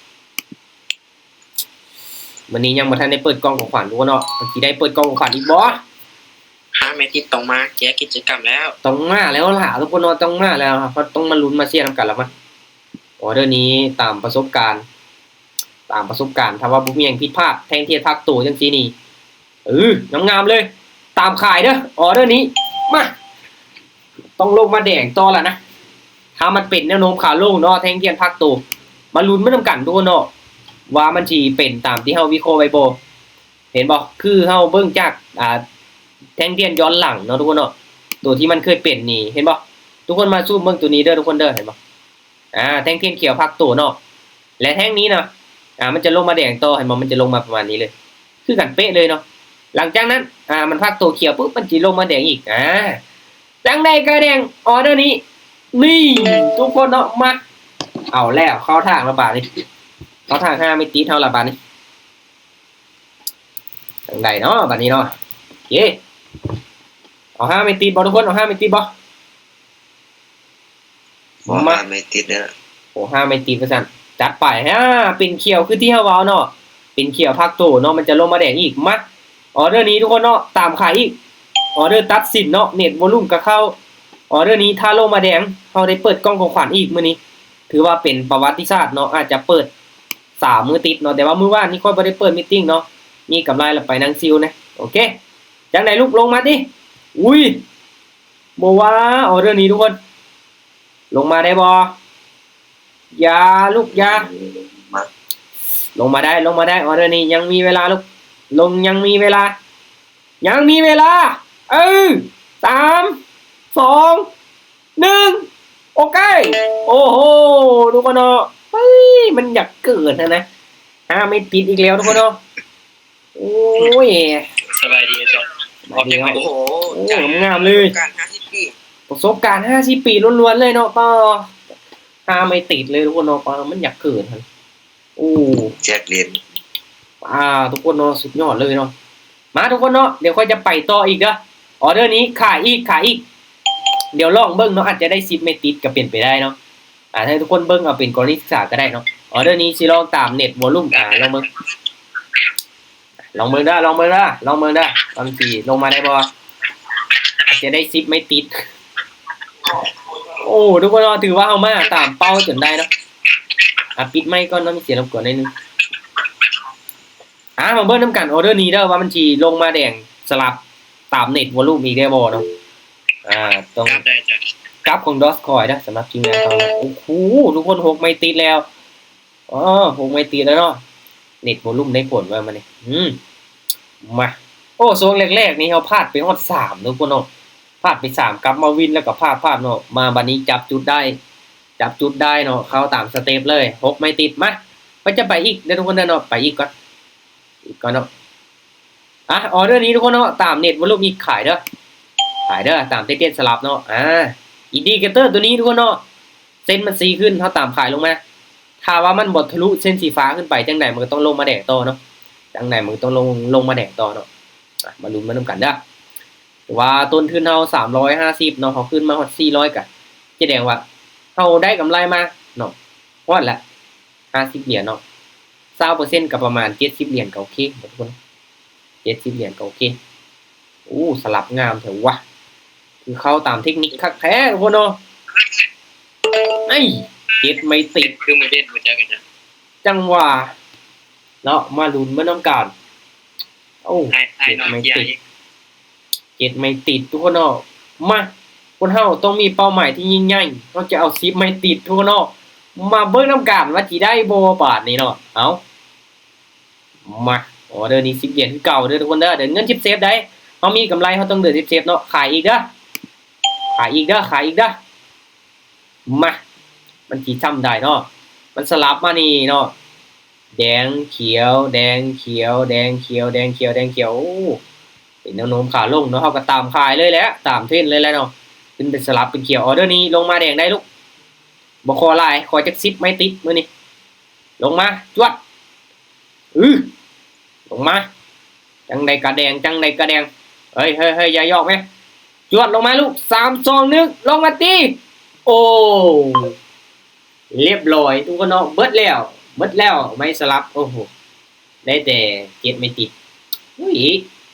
ມື້ນີ້ຍັງບໍ່ທັນໄດ້ເປີດກ່ອງຂອງຂວັນທຸກຄົນເນາະ ມັນຊິໄດ້ເປີດກ່ອງຂອງຂວັນອີກບໍ່? ຫ້າໄມ້ຕິດຕ້ອງມາແກ້ກິດຈະກຳແລ້ວ ຕ້ອງມາແລ້ວລະທຸກຄົນເນາະ ຕ້ອງມາແລ້ວ ເຮົາຕ້ອງມາລຸ້ນມາເຊຍນຳກັນລະມັນ. ອໍເດີນີ້ຕາມປະສົບການ ຕາມປະສົບການ ຖ້າວ່າບໍ່ມີຫຍັງຜິດພາດ ແທ່ງທຽນພັກໂຕຈັ່ງຊີ້ນີ້ ເອີ ງາມໆເລີຍ ຕາມຂາຍເດີ ອໍເດີນີ້ ມາ ຕ້ອງລົງມາແດງຕໍ່ລະນະ ຖ້າມັນເປັນແນວໂນ້ມຂາລົງເນາະ ແທ່ງທຽນພັກໂຕ ມາລຸ້ນໄປນຳກັນທຸກຄົນເນາະ ວ່າມັນຊິເປັນຕາມທີ່ເຮົາວິເຄາະໄວ້ບໍ່. ເຫັນບໍ່ ຄືເຮົາເບິ່ງຈາກ ອ່າ ແທ່ງທຽນຍ້ອນຫຼັງເນາະທຸກຄົນເນາະ ໂຕທີ່ມັນເຄີຍເປັນນີ້ ເຫັນບໍ່ ທຸກຄົນມາຊູມເບິ່ງໂຕນີ້ເດີທຸກຄົນເດີ ເຫັນບໍ່? ອາ ແທ່ງທຽນຂຽວພັກໂຕເນາະ ແລະ ແທ່ງນີ້ນະ ອາ ມັນຈະລົງມາແດງຕໍ່ ເຫັນບໍ່ ມັນຈະລົງມາປະມານນີ້ເລີຍ ຄືກັນເປະເລີຍເນາະ. ຫຼັງຈາກນັ້ນ ອາ ມັນພັກໂຕຂຽວປຸບ ມັນຊິລົງມາແດງອີກ ອາ ຈັ່ງໃດກະແດງ ອໍເດີນີ້ ນີ້ ທຸກຄົນເນາະ ມາ ເອົາແລ້ວ ເຂົ້າທາງລະບາດນີ້ ເຂົ້າທາງຫາມິຕິເຮົາລະບາດນີ້. ຈັ່ງໃດເນາະບາດນີ້ເນາະ ເຢ້ ໂອເຄ ເອົາຫ້າໄມ້ຕິດບໍ່ທຸກຄົນ? ເອົາຫ້າໄມ້ຕິດບໍ່? ບໍ່ ມາ ຫ້າໄມ້ຕິດເດີ. ໂອ້ ຫ້າໄມ້ຕິດວ່າຊັ້ນ. ຈັດໄປ. ອາ ເປັນຂຽວຄືທີ່ເຮົາເວົ້າເນາະ, ເປັນຂຽວພັກໂຕເນາະ, ມັນຈະລົງມາແດງອີກ. ມາ ອໍເດີນີ້ທຸກຄົນເນາະ, ຕາມຂາຍອີກ. ອໍເດີຕັດສິນເນາະ, ເນັດວອລຸມກໍເຂົ້າ. ອໍເດີນີ້ຖ້າລົງມາແດງ ເຮົາໄດ້ເປີດກ່ອງຂອງຂວັນອີກມື້ນີ້. ຖືວ່າເປັນປະຫວັດຕິສາດເນາະ, ອາດຈະເປີດສາມມື້ຕິດເນາະ, ແຕ່ວ່າມື້ວານນີ້ຂ້ອຍບໍ່ໄດ້ເປີດມີດຕິ້ງເນາະ, ມີກຳໄລລະໄປນັ່ງຊິວແດ່. ໂອເຄ ຈັ່ງໃດລູກ ລົງມາຕິ. ອຸ້ຍ ບໍ່ວ່າ ອໍເດີນີ້ທຸກຄົນ ລົງມາໄດ້ບໍ່? ຢ່າລູກ ຢ່າ. ມາ ລົງມາໄດ້ ລົງມາໄດ້. ອໍເດີນີ້ຍັງມີເວລາລູກ, ລົງ ຍັງມີເວລາ ຍັງມີເວລາ. ເອີ ສາມ ສອງ ໜຶ່ງ ໂອເຄ. ໂອ້ໂຫ ທຸກຄົນເນາະ, ເອີຍ ມັນຢາກເກີນຫັ້ນນະ. ຫ້າໄມ້ຕິດອີກແລ້ວທຸກຄົນເນາະ. ໂອ້ຍ ສະບາຍດີອາຈານ. ສະບາຍດີເນາະ. ໂອ້ໂຫ ໂອ້ ງາມເລີຍ. ປະສົບການຫ້າສິບປີ ປະສົບການຫ້າສິບປີລ້ວນໆເລີຍເນາະ. ປາ ຫ້າໄມ້ຕິດເລີຍທຸກຄົນເນາະ. ປາ ມັນຢາກເກີນຫັ້ນ. ໂອ້ ແຈກຫຼຽນ. ປາ ທຸກຄົນເນາະ, ສຸດຍອດເລີຍເນາະ. ມາທຸກຄົນເນາະ, ດຽວຂ້ອຍຈະໄປຕໍ່ອີກເດີ. ອໍເດີນີ້ຂາຍອີກ ຂາຍອີກ. ດຽວລອງເບິ່ງເນາະ, ອາດຈະໄດ້ສິບໄມ້ຕິດກໍເປັນໄປໄດ້ເນາະ. ອາ ໃຫ້ທຸກຄົນເບິ່ງເອົາເປັນກໍລະນີສຶກສາກໍໄດ້ເນາະ. ອໍເດີນີ້ຊິລອງຕາມເນັດວອລຸມ ອາ ລອງເບິ່ງ ລອງເບິ່ງເດີ ລອງເບິ່ງເດີ ລອງເບິ່ງເດີ ວ່າມັນຊິລົງມາໄດ້ບໍ່? ອາດຈະໄດ້ສິບໄມ້ຕິດ. ໂອ້ ທຸກຄົນເນາະ, ຖືວ່າເຮົາມາຕາມເປົ້າຈົນໄດ້ເນາະ. ອາ ປິດໄມກ່ອນເນາະ, ມີສຽງລົບກວນໜ້ອຍໜຶ່ງ. ອາ ມາເບິ່ງນຳກັນ ອໍເດີນີ້ເດີ ວ່າມັນຊິລົງມາແດງສະຫຼັບຕາມເນັດວອລຸມອີກໄດ້ບໍ່ເນາະ. ອາ ຕ້ອງ ຈັບໄດ້ ຈັບ ຈັບຂອງດອສຄອຍເດີ ສຳລັບທີມງານເຮົາ. ໂອ້ໂຫ ທຸກຄົນ ຫົກໄມ້ຕິດແລ້ວ. ອໍ ຫົກໄມ້ຕິດແລ້ວເນາະ. ເນັດວອລຸມໄດ້ຜົນວ່າມື້ນີ້. ອືມ ມາ ໂອ້ ຊ່ວງແລກໆນີ້ເຮົາພາດໄປຮອດສາມເນາະ ທຸກຄົນເນາະ, ພາດໄປສາມ ກັບມາວິນ ແລ້ວກໍພາດ ພາດເນາະ. ມາບັດນີ້ຈັບຈຸດໄດ້ ຈັບຈຸດໄດ້ເນາະ, ເຂົ້າຕາມສະເຕັບເລີຍ. ຫົກໄມ້ຕິດ. ມາ ຂ້ອຍຈະໄປອີກເດີ ທຸກຄົນເດີເນາະ, ໄປອີກກ່ອນ ອີກກ່ອນເນາະ. ອາ ອໍເດີນີ້ທຸກຄົນເນາະ, ຕາມເນັດວອລຸມອີກ ຂາຍເດີ ຂາຍເດີ ຕາມເຕັດສະຫຼັບເນາະ. ອາ ອິນດິເຄເຕີຕົວນີ້ທຸກຄົນເນາະ, ເສັ້ນມັນຊີ້ຂຶ້ນ ເຮົາຕາມຂາຍລົງມາ. ຖ້າວ່າມັນບໍ່ທະລຸເສັ້ນສີຟ້າຂຶ້ນໄປ ຈັ່ງໃດມັນກໍຕ້ອງລົງມາແດງຕໍ່ເນາະ, ຈັ່ງໃດມັນກໍຕ້ອງລົງ ລົງມາແດງຕໍ່ເນາະ. ອາ ມາລຸ້ນມານຳກັນເດີ. ຖືວ່າຕົ້ນທຶນເຮົາສາມຮ້ອຍຫ້າສິບເນາະ, ເຮົາຂຶ້ນມາຮອດສີ່ຮ້ອຍ ກະສະແດງວ່າເຮົາໄດ້ກຳໄລມາເນາະ, ຮອດລະຫ້າສິບຫຼຽນເນາະ, ຊາວເປີເຊັນກໍປະມານເຈັດສິບຫຼຽນ ກໍໂອເຄທຸກຄົນ, ເຈັດສິບຫຼຽນກໍໂອເຄ. ໂອ້ ສະຫຼັບງາມແທ້ວະ, ຄືເຂົ້າຕາມເທັກນິກຄັກແທ້ທຸກຄົນເນາະ. ໄອ້ ເຈັດໄມ້ຕິດ ຄືມາເດັ່ນບໍ່ຈັກກັນ. ຈັ່ງຫວະເນາະ, ມາລຸ້ນມານຳກັນ. ໂອ້ ເຈັດໄມ້ຕິດ ເຈັດໄມ້ຕິດທຸກຄົນເນາະ. ມາ ຄົນເຮົາຕ້ອງມີເປົ້າໝາຍທີ່ຍິ່ງໃຫຍ່, ເຮົາຈະເອົາສິບໄມ້ຕິດທຸກຄົນເນາະ. ມາເບິ່ງນຳກັນວ່າຊິໄດ້ບໍ່ບາດນີ້ເນາະ. ເອົາ ມາ ອໍເດີນີ້ສິບຫຼຽນຄືເກົ່າເດີທຸກຄົນເດີ, ເດີນເງິນເຊັບໆໄດ໋. ເຮົາມີກຳໄລ ເຮົາຕ້ອງເດີນເຊັບໆເນາະ. ຂາຍອີກເດີ ຂາຍອີກເດີ ຂາຍອີກເດີ. ມາ ມັນຊິຊ່ຳໃດເນາະ, ມັນສະຫຼັບມານີ້ເນາະ. ແດງຂຽວ ແດງຂຽວ ແດງຂຽວ ແດງຂຽວ ແດງຂຽວ. ໂອ້ ເປັນແນວໂນ້ມຂາລົງເນາະ, ເຮົາກໍຕາມຂາຍເລີຍແຫຼະ ຕາມເທຣນເລີຍແຫຼະເນາະ. ຂຶ້ນໄປສະຫຼັບເປັນຂຽວ. ອໍເດີນີ້ລົງມາແດງໄດ້ລູກ, ບໍ່ຂໍຫຼາຍ, ຂໍຈັກສິບໄມ້ຕິດມື້ນີ້. ລົງມາ ຈວດ. ອື ລົງມາ. ຈັ່ງໃດກະແດງ ຈັ່ງໃດກະແດງ. ເຮີ້ຍ ເຮີ້ຍ ເຮີ້ຍ ຢ່າຢອກແມະ. ຈວດລົງມາລູກ. ສາມ ສອງ ໜຶ່ງ ລົງມາຕີ. ໂອ້ ລຽບລ້ອຍທຸກຄົນເນາະ, ເບິດແລ້ວ ເບິດແລ້ວໄມ້ສະຫຼັບ. ໂອ້ໂຫ ໄດ້ແຕ່ເຈັດໄມ້ຕິດ. ອຸ້ຍ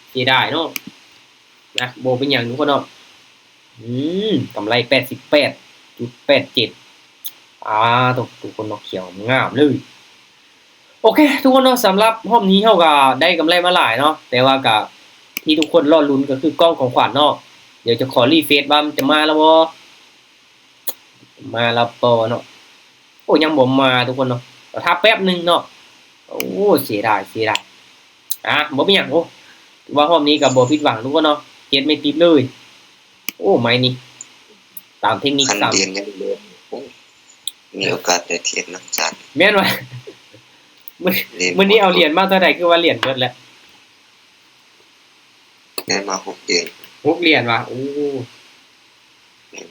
ເສຍດາຍເນາະ. ນະ ບໍ່ເປັນຫຍັງທຸກຄົນເນາະ. ອືມ ກຳໄລແປດສິບແປດຈຸດແປດເຈັດ. ອາ ທຸກຄົນເນາະ, ຂຽວງາມເລີຍ. ໂອເຄ ທຸກຄົນເນາະ, ສຳລັບຮອບນີ້ເຮົາກໍໄດ້ກຳໄລມາຫຼາຍເນາະ, ແຕ່ວ່າກໍທີ່ທຸກຄົນລໍລຸ້ນກໍຄືກ່ອງຂອງຂວັນເນາະ. ດຽວຈະຂໍຣີເຟຣຊວ່າມັນຈະມາແລ້ວບໍ່ ມາແລ້ວບໍ່ເນາະ. ໂອ້ ຍັງບໍ່ມາທຸກຄົນເນາະ, ຖ້າແປັບໜຶ່ງເນາະ. ໂອ້ ເສຍດາຍ ເສຍດາຍ. ອາ ບໍ່ມີຫຍັງ. ໂອ້ ຖືວ່າຮອບນີ້ກໍບໍ່ຜິດຫວັງທຸກຄົນເນາະ, ເຈັດໄມ້ຕິດເລີຍ. ໂອ້ ໄມ້ນີ້ ຕາມເທັກນິກ ຄັນ ຕາມ ຫຼຽນຍັງເຫຼືອ ໂອ້ ມີໂອກາດໄດ້ເທຣດນຳອາຈານ. ແມ່ນວ່າ ມື້ ມື້ນີ້ເອົາຫຼຽນມາເທົ່າໃດ ຄືວ່າຫຼຽນເບິດແລ້ວ? ໄດ້ມາຫົກຫຼຽນ. ຫົກຫຼຽນຫວາ? ໂອ້ ແມ່ນ.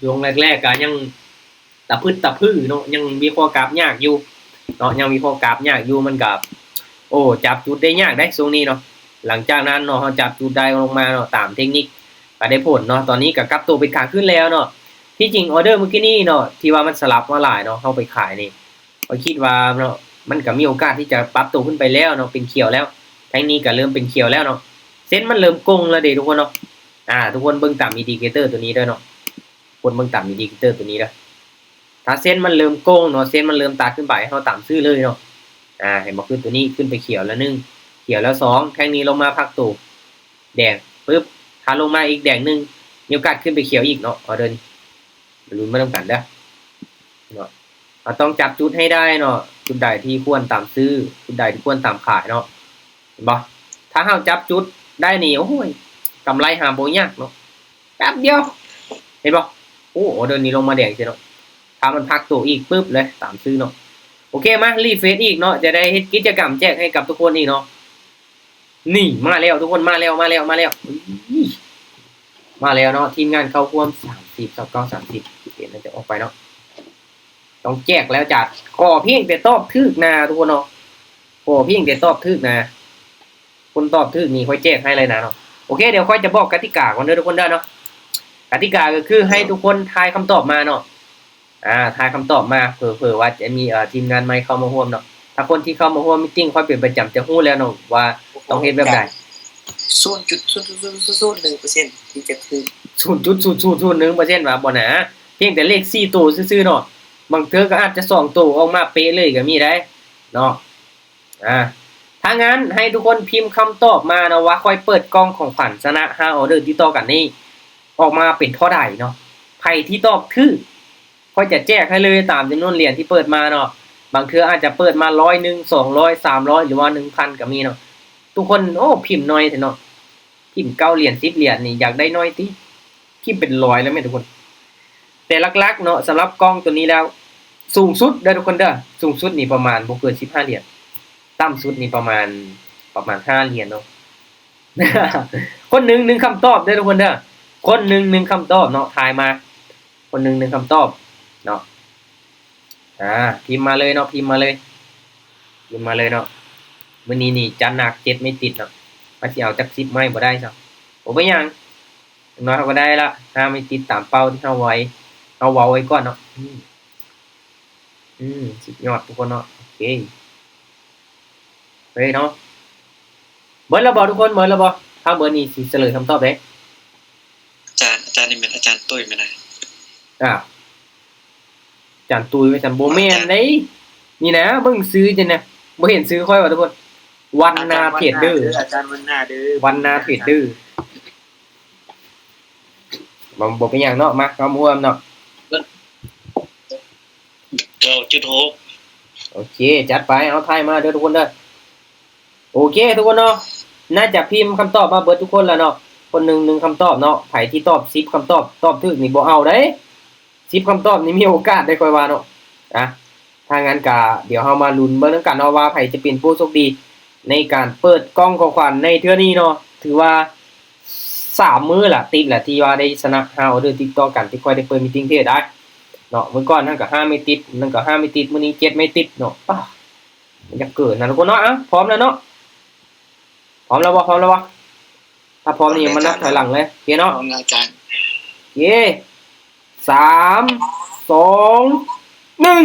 ຊ່ວງແລກໆກໍຍັງຕະພຶດຕະພືເນາະ, ຍັງວິເຄາະກາບຍາກຢູ່ເນາະ, ຍັງວິເຄາະກາບຍາກຢູ່. ມັນກໍ ໂອ້ ຈັບຈຸດໄດ້ຍາກເດ້ຊ່ວງນີ້ເນາະ. ຫຼັງຈາກນັ້ນເນາະ ເຮົາຈັບຈຸດໄດ້ລົງມາເນາະ ຕາມເທັກນິກກໍໄດ້ຜົນເນາະ. ຕອນນີ້ກໍກັບໂຕເປັນຂາຂຶ້ນແລ້ວເນາະ. ທີ່ຈິງອອເດີມື້ກີ້ນີ້ເນາະ ທີ່ວ່າມັນສະຫຼັບມາຫຼາຍເນາະ ເຮົາໄປຂາຍນີ້ ຂ້ອຍຄິດວ່າເນາະ ມັນກໍມີໂອກາດທີ່ຈະປັບໂຕຂຶ້ນໄປແລ້ວເນາະ ເປັນຂຽວແລ້ວ. ແທ່ງນີ້ກໍເລີ່ມເປັນຂຽວແລ້ວເນາະ ເສັ້ນມັນເລີ່ມໂກ່ງແລ້ວເດ້ທຸກຄົນເນາະ. ອາ ທຸກຄົນເບິ່ງຕາມອິນດິເຄເຕີຕົວນີ້ເດີເນາະ ທຸກຄົນເບິ່ງຕາມອິນດິເຄເຕີຕົວນີ້ເດີ. ຖ້າເສັ້ນມັນເລີ່ມໂກ່ງເນາະ ເສັ້ນມັນເລີ່ມຕັດຂຶ້ນໄປ ເຮົາຕາມຊື້ເລີຍເນາະ. ອາ ເຫັນບໍ່ ຄືຕົວນີ້ຂຶ້ນໄປຂຽວແລ້ວໜຶ່ງ ຂຽວແລ້ວສອງ ແທ່ງນີ້ລົງມາພັກໂຕ ແດງປຶບ ຖ້າລົງມາອີກແດງໜຶ່ງ ມີໂອກາດຂຶ້ນໄປຂຽວອີກເນາະ. ອອເດີນີ້ ມາລຸ້ນມານຳກັນເດີເນາະ. ເຮົາຕ້ອງຈັບຈຸດໃຫ້ໄດ້ເນາະ ຈຸດໃດທີ່ຄວນຕາມຊື້ ຈຸດໃດທີ່ຄວນຕາມຂາຍເນາະ ເຫັນບໍ່? ຖ້າເຮົາຈັບຈຸດໄດ້ນີ້ ໂອ້ຍ ກຳໄລຫາບໍ່ຍາກເນາະ ແປັບດຽວ ເຫັນບໍ່? ໂອ້ ອອເດີນີ້ລົງມາແດງຊີ້ເນາະ. ຖ້າມັນພັກໂຕອີກປຶບເລີຍ ຕາມຊື້ເນາະ. ໂອເຄ ມາຣີເຟຣຊອີກເນາະ ຈະໄດ້ເຮັດກິດຈະກຳແຈກໃຫ້ກັບທຸກຄົນອີກເນາະ. ນີ້ມາແລ້ວທຸກຄົນ ມາແລ້ວ ມາແລ້ວ ມາແລ້ວ ອີ ມາແລ້ວເນາະ. ທີມງານເຂົ້າຮ່ວມ ສາມສິບ ຊາວເກົ້າ ສາມສິບ ເຫັນແລ້ວຈະອອກໄປເນາະ. ຕ້ອງແຈກແລ້ວຈ້າ ຂໍພຽງແຕ່ຕອບຖືກນາທຸກຄົນເນາະ ຂໍພຽງແຕ່ຕອບຖືກນາ. ຄົນຕອບຖືກນີ້ຂ້ອຍແຈກໃຫ້ເລີຍນະເນາະ. ໂອເຄ ດຽວຂ້ອຍຈະບອກກະຕິກາກ່ອນເດີທຸກຄົນເດີເນາະ. ກະຕິກາກໍຄືໃຫ້ທຸກຄົນທາຍຄຳຕອບມາເນາະ. ອາ ທາຍຄຳຕອບມາ ເຜີໆວ່າຈະມີ ເອີ ທີມງານໃໝ່ເຂົ້າມາຮ່ວມເນາະ. ຖ້າຄົນທີ່ເຂົ້າມາຮ່ວມມີດຕິງຂ້ອຍເປັນປະຈຳຈະຮູ້ແລ້ວເນາະວ່າຕ້ອງເຮັດແບບໃດ. ສູນຈຸດສູນສູນສູນໜຶ່ງເປີເຊັນທີ່ຈະຖືກ ສູນຈຸດສູນສູນໜຶ່ງເປີເຊັນວ່າບໍ່ນາ ພຽງແຕ່ເລກສີ່ໂຕຊື່ໆເນາະ. ບາງເທື່ອກໍອາດຈະສອງໂຕອອກມາເປະເລີຍກໍມີໄດ໋ເນາະ. ອາ ຖ້າງນັ້ນໃຫ້ທຸກຄົນພິມຄຳຕອບມາເນາະວ່າ ຂ້ອຍເປີດກ່ອງຂອງຂວັນຊະນະຫ້າອອເດີຕິດຕໍ່ກັນນີ້ ອອກມາເປັນທໍ່ໃດເນາະ. ໃຜທີ່ຕອບຖືກ ຂ້ອຍຈະແຈກໃຫ້ເລີຍຕາມຈຳນວນຫຼຽນທີ່ເປີດມາເນາະ. ບາງເທື່ອອາດຈະເປີດມາຮ້ອຍໜຶ່ງ ສອງຮ້ອຍ ສາມຮ້ອຍ ຫຼືວ່າໜຶ່ງພັນກໍມີເນາະ. ທຸກຄົນ ໂອ້ ພິມໜ້ອຍແທ້ເນາະ ພິມເກົ້າຫຼຽນ ສິບຫຼຽນນີ້ ຢາກໄດ້ໜ້ອຍຕິ ພິມເປັນຮ້ອຍແລ້ວແມ່ນທຸກຄົນ. ແຕ່ຫຼັກໆເນາະ ສຳລັບກ່ອງຕົວນີ້ແລ້ວ ສູງສຸດເດີທຸກຄົນເດີ ສູງສຸດນີ້ປະມານບໍ່ເກີນສິບຫ້າຫຼຽນ ຕ່ຳສຸດນີ້ປະມານ ປະມານຫ້າຫຼຽນເນາະ. ຄົນໜຶ່ງໜຶ່ງຄຳຕອບເດີທຸກຄົນເດີ ຄົນໜຶ່ງໜຶ່ງຄຳຕອບເນາະ ທາຍມາ ຄົນໜຶ່ງໜຶ່ງຄຳຕອບເນາະ. ອາ ພິມມາເລີຍເນາະ ພິມມາເລີຍ ພິມມາເລີຍເນາະ. ມື້ນີ້ນີ້ຈັດໜັກ ເຈັດໄມ້ຕິດເນາະ ວ່າຊິເອົາຈັກສິບໄມ້ບໍ່ໄດ້ຊະ ບໍ່ເປັນຫຍັງ ຢ່າງໜ້ອຍເຮົາກໍໄດ້ລະ ຫ້າໄມ້ຕິດຕາມເປົ້າທີ່ເຮົາໄວ້ ເຮົາເວົ້າໄວ້ກ່ອນເນາະ. ອືມ ອືມ ສຸດຍອດທຸກຄົນເນາະ. ໂອເຄ ເຮີ້ຍເນາະ ເບິດແລ້ວບໍ່ທຸກຄົນ ເບິດແລ້ວບໍ່? ຖ້າເບິດນີ້ຊິສະເຫຼີຄຳຕອບເດ້. ອາຈານ ອາຈານນີ້ແມ່ນອາຈານຕຸ້ຍແມ່ນນະ? ອ້າວ ອາຈານຕຸ້ຍວ່າຊັ້ນ ບໍ່ແມ່ນເດ້. ນີ້ນະ ເບິ່ງຊື່ຈັ່ງນະ ບໍ່ເຫັນຊື່ຂ້ອຍຫວາທຸກຄົນ? ວັນນາເທຣດເດີ ອາຈານວັນນາເດີ ວັນນາເທຣດເດີ. ບໍ່ ບໍ່ເປັນຫຍັງເນາະ ມາເຂົ້າມາຮ່ວມເນາະ. ເກົ້າຈຸດຫົກ ໂອເຄ ຈັດໄປ ເອົາທາຍມາເດີທຸກຄົນເດີ. ໂອເຄທຸກຄົນເນາະ ໜ້າຈະພິມຄຳຕອບມາເບິດທຸກຄົນແລ້ວເນາະ ຄົນໜຶ່ງໜຶ່ງຄຳຕອບເນາະ. ໃຜທີ່ຕອບສິບຄຳຕອບ ຕອບຖືກນີ້ບໍ່ເອົາເດ້ ສິບຄຳຕອບນີ້ມີໂອກາດໄດ້ ຂ້ອຍວ່າເນາະ. ອາ ຖ້າຊັ້ນກະດຽວເຮົາມາລຸ້ນເບິ່ງນຳກັນເນາະ ວ່າໃຜຈະເປັນຜູ້ໂຊກດີໃນການເປີດກ່ອງຂອງຂວັນໃນເທື່ອນີ້ເນາະ. ຖືວ່າສາມມື້ລະຕິດລະທີ່ວ່າໄດ້ຊະນະຫ້າອອເດີຕິດຕໍ່ກັນ ທີ່ຂ້ອຍໄດ້ເປີດມີດຕິງເທຣດໄດ້ເນາະ. ມື້ກ່ອນຫັ້ນກະຫ້າໄມ້ຕິດ ນັ້ນກະຫ້າໄມ້ຕິດ ມື້ນີ້ເຈັດໄມ້ຕິດເນາະ. ປ້າ ມັນຢາກເກີນນະທຸກຄົນເນາະ. ເອົ້າ ພ້ອມແລ້ວເນາະ ພ້ອມແລ້ວບໍ່? ພ້ອມແລ້ວບໍ່? ຖ້າພ້ອມນີ້ມານັບຖອຍຫຼັງເລີຍ ໂອເຄເນາະ. ພ້ອມແລ້ວອາຈານ ໂອເຄ ສາມ ສອງ ໜຶ່ງ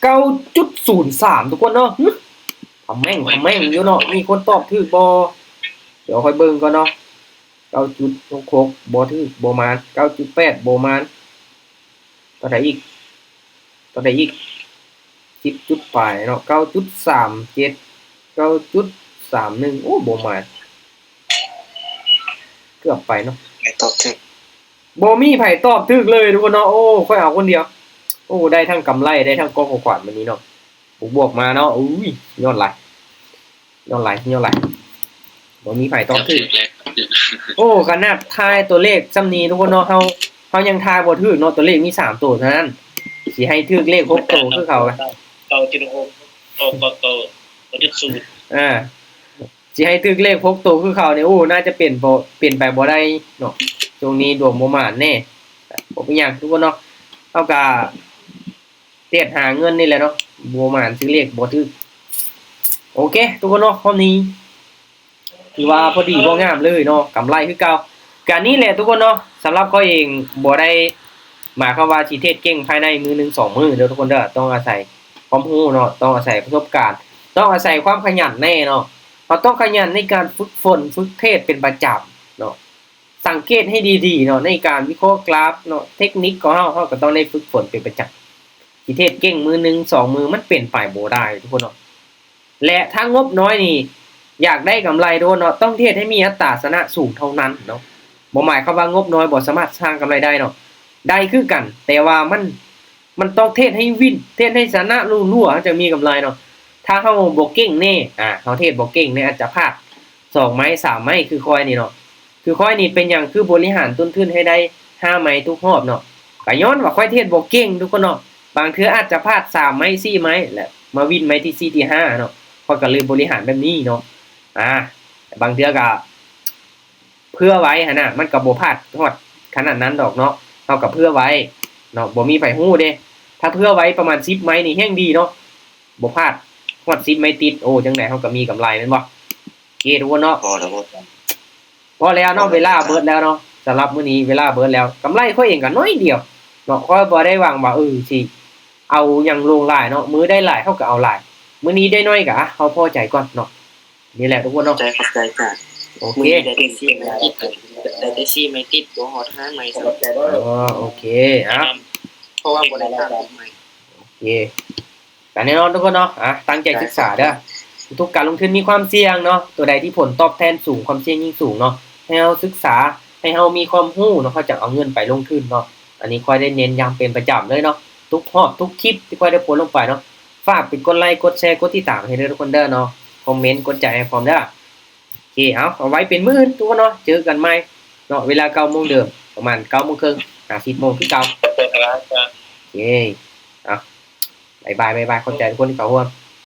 ເກົ້າຈຸດສູນສາມ ທຸກຄົນເນາະ. ຫຶ ຄອມເມັນ ຄອມເມັນຢູ່ເນາະ ມີຄົນຕອບຖືກບໍ່? ດຽວຂ້ອຍເບິ່ງກ່ອນເນາະ. ເກົ້າຈຸດຫົກຫົກ ບໍ່ຖືກ ບໍ່ມານ. ເກົ້າຈຸດແປດ ບໍ່ມານ. ຕົວໃດອີກ? ຕົວໃດອີກ? ສິບຈຸດປາຍເນາະ ເກົ້າຈຸດສາມເຈັດ ເກົ້າຈຸດສາມໜຶ່ງ ໂອ້ ບໍ່ມານ ເກືອບໄປເນາະ. ໃຜຕອບຖືກ? ບໍ່ມີໃຜຕອບຖືກເລີຍທຸກຄົນເນາະ. ໂອ້ ຂ້ອຍເອົາຄົນດຽວ. ໂອ້ ໄດ້ທັງກຳໄລ ໄດ້ທັງກ່ອງຂອງຂວັນມື້ນີ້ເນາະ ບວກໆມາເນາະ. ອຸ້ຍ ຍອດຫຼາຍ. ຍອດຫຼາຍ ຍອດຫຼາຍ ບໍ່ມີໃຜຕອບຖືກ. ໂອ້ ຂະໜາດທາຍຕົວເລກຊ່ຳນີ້ທຸກຄົນເນາະ ເຮົາ ເຮົາຍັງທາຍບໍ່ຖືກເນາະ ຕົວເລກມີສາມໂຕເທົ່ານັ້ນ ຊິໃຫ້ຖືກເລກຫົກໂຕຄືເຂົາ. ເກົ້າຈຸດຫົກ ເກົ້າ ເກົ້າ ເກົ້າຈຸດສູນ ອ່າ ຊິໃຫ້ຖືກເລກຫົກໂຕຄືເຂົານີ້ ໂອ້ ໜ້າຈະເປັນບໍ່ ເປັນໄປບໍ່ໄດ້ເນາະ. ຊ່ວງນີ້ດວງບໍ່ໝານແດ່ ບໍ່ເປັນຫຍັງທຸກຄົນເນາະ ເຮົາກະ ເທຣດຫາເງິນນີ້ແຫຼະເນາະ ບໍ່ໝານ ຊື້ເລກບໍ່ຖືກ. ໂອເຄ ທຸກຄົນເນາະ ຮອບນີ້ ຖືວ່າພໍດີບໍ່ງາມເລີຍເນາະ ກຳໄລຄືເກົ່າ. ກະນີ້ແຫຼະທຸກຄົນເນາະ ສຳລັບຂ້ອຍເອງບໍ່ໄດ້ໝາຍຄວາມວ່າຊິເທຣດເກັ່ງພາຍໃນມື້ໜຶ່ງສອງມື້ເດີທຸກຄົນເດີ ຕ້ອງອາໄສຄວາມຮູ້ເນາະ ຕ້ອງອາໄສປະສົບການ ຕ້ອງອາໄສຄວາມຂະຫຍັນແດ່ເນາະ. ເຮົາຕ້ອງຂະຫຍັນໃນການຝຶກຝົນ ຝຶກເທຣດເປັນປະຈຳເນາະ ສັງເກດໃຫ້ດີໆເນາະ ໃນການວິເຄາະກຣາຟເນາະ ເທັກນິກຂອງເຮົາ ເຮົາກໍຕ້ອງໄດ້ຝຶກຝົນເປັນປະຈຳ. ຊິເທຣດເກັ່ງມື້ໜຶ່ງສອງມື້ ມັນເປັນໄປບໍ່ໄດ້ທຸກຄົນເນາະ. ແລະ ຖ້າງົບນ້ອຍນີ້ ຢາກໄດ້ກຳໄລໂດດເນາະ ຕ້ອງເທຣດໃຫ້ມີອັດຕາຊະນະສູງເທົ່ານັ້ນເນາະ. ບໍ່ໝາຍຄວາມວ່າງົບນ້ອຍບໍ່ສາມາດສ້າງກຳໄລໄດ້ເນາະ ໄດ້ຄືກັນ ແຕ່ວ່າມັນ ມັນຕ້ອງເທຣດໃຫ້ວິນ ເທຣດໃຫ້ຊະນະລົວໆ ເຮົາຈຶ່ງມີກຳໄລເນາະ. ຖ້າເຮົາບໍ່ເກັ່ງແນ່ ອາ ເຮົາເທຣດບໍ່ເກັ່ງແນ່ ອາດຈະພາດສອງໄມ້ສາມໄມ້ ຄືຂ້ອຍນີ້ເນາະ. ຄືຂ້ອຍນີ້ເປັນຫຍັງຄືບໍລິຫານຕົ້ນທຶນໃຫ້ໄດ້ຫ້າໄມ້ທຸກຮອບເນາະ ກໍຍ້ອນວ່າຂ້ອຍເທຣດບໍ່ເກັ່ງທຸກຄົນເນາະ. ບາງເທື່ອອາດຈະພາດສາມໄມ້ສີ່ໄມ້ ແລະ ມາວິນໄມ້ທີສີ່ທີຫ້າເນາະ ຂ້ອຍກໍເລີຍບໍລິຫານແບບນີ້ເນາະ. ອາ ບາງເທື່ອກໍເຜື່ອໄວ້ຫັ້ນນະ ມັນກໍບໍ່ພາດຮອດຂະໜາດນັ້ນດອກເນາະ ເຮົາກໍເຜື່ອໄວ້ເນາະ ບໍ່ມີໃຜຮູ້ເດ້. ຖ້າເຜື່ອໄວ້ປະມານສິບໄມ້ນີ້ແຮ່ງດີເນາະ ບໍ່ພາດຮອດສິບໄມ້ຕິດ ໂອ້ ຈັ່ງໃດເຮົາກໍມີກຳໄລແມ່ນບໍ່? ໂອເຄທຸກຄົນເນາະ ພໍແລ້ວ ພໍແລ້ວເນາະ ເວລາເບິດແລ້ວເນາະ. ສຳລັບມື້ນີ້ເວລາເບິດແລ້ວ ກຳໄລຂ້ອຍເອງກໍໜ້ອຍດຽວເນາະ ຂ້ອຍບໍ່ໄດ້ຫວັງວ່າ ເອີ ຊິເອົາຫຍັງລົງຫຼາຍເນາະ ມື້ໃດຫຼາຍເຮົາກໍເອົາຫຼາຍ ມື້ນີ້ໄດ້ໜ້ອຍກໍ ອະ ເຮົາພໍໃຈກ່ອນເນາະ. ນີ້ແຫຼະທຸກຄົນເນາະ ຂອບໃຈ ຂອບໃຈຈ້າ. ໂອເຄ ມື້ນີ້ໄດ້ແຕ່ສີ່ໄມ້ຕິດ ໄດ້ແຕ່ສີ່ໄມ້ຕິດ ບໍ່ຮອດຫ້າໄມ້ຊ້ຳ. ອໍ ໂອເຄ ເອົາ ເພາະວ່າບໍ່ໄດ້ຕາມໄມ້. ໂອເຄ ກໍແນ່ນອນທຸກຄົນເນາະ ອະ ຕັ້ງໃຈສຶກສາເດີ. ທຸກການລົງທຶນມີຄວາມສ່ຽງເນາະ ຕົວໃດທີ່ຜົນຕອບແທນສູງ ຄວາມສ່ຽງຍິ່ງສູງເນາະ ໃຫ້ເຮົາສຶກສາ ໃຫ້ເຮົາມີຄວາມຮູ້ເນາະ ເຮົາຈະເອົາເງິນໄປລົງທຶນເນາະ. ອັນນີ້ຂ້ອຍໄດ້ເນັ້ນຢ່າງເປັນປະຈຳເລີຍເນາະ ທຸກຮອບທຸກຄລິບທີ່ຂ້ອຍໄດ້ໂພສລົງໄປເນາະ. ຝາກໄປກົດໄລ ກົດແຊ ກົດຕິດຕາມໃຫ້ເດີທຸກຄົນເດີເນາະ ຄອມເມັນກົດໃຈໃຫ້ພ້ອມເດີ. ເຄ ເອົາ ເອົາໄວ້ເປັນມື້ອື່ນທຸກຄົນເນາະ ເຈີກັນໃໝ່ເນາະ ເວລາເກົ້າໂມງເດີມ ປະມານເກົ້າໂມງເຄິ່ງຫາສິບໂມງຄືເກົ່າ. ໂອເຄ ເອົາ ບາຍບາຍ ບາຍບາຍ ຂອບໃຈທຸກຄົນທີ່ເຂົ້າຮ່ວມ.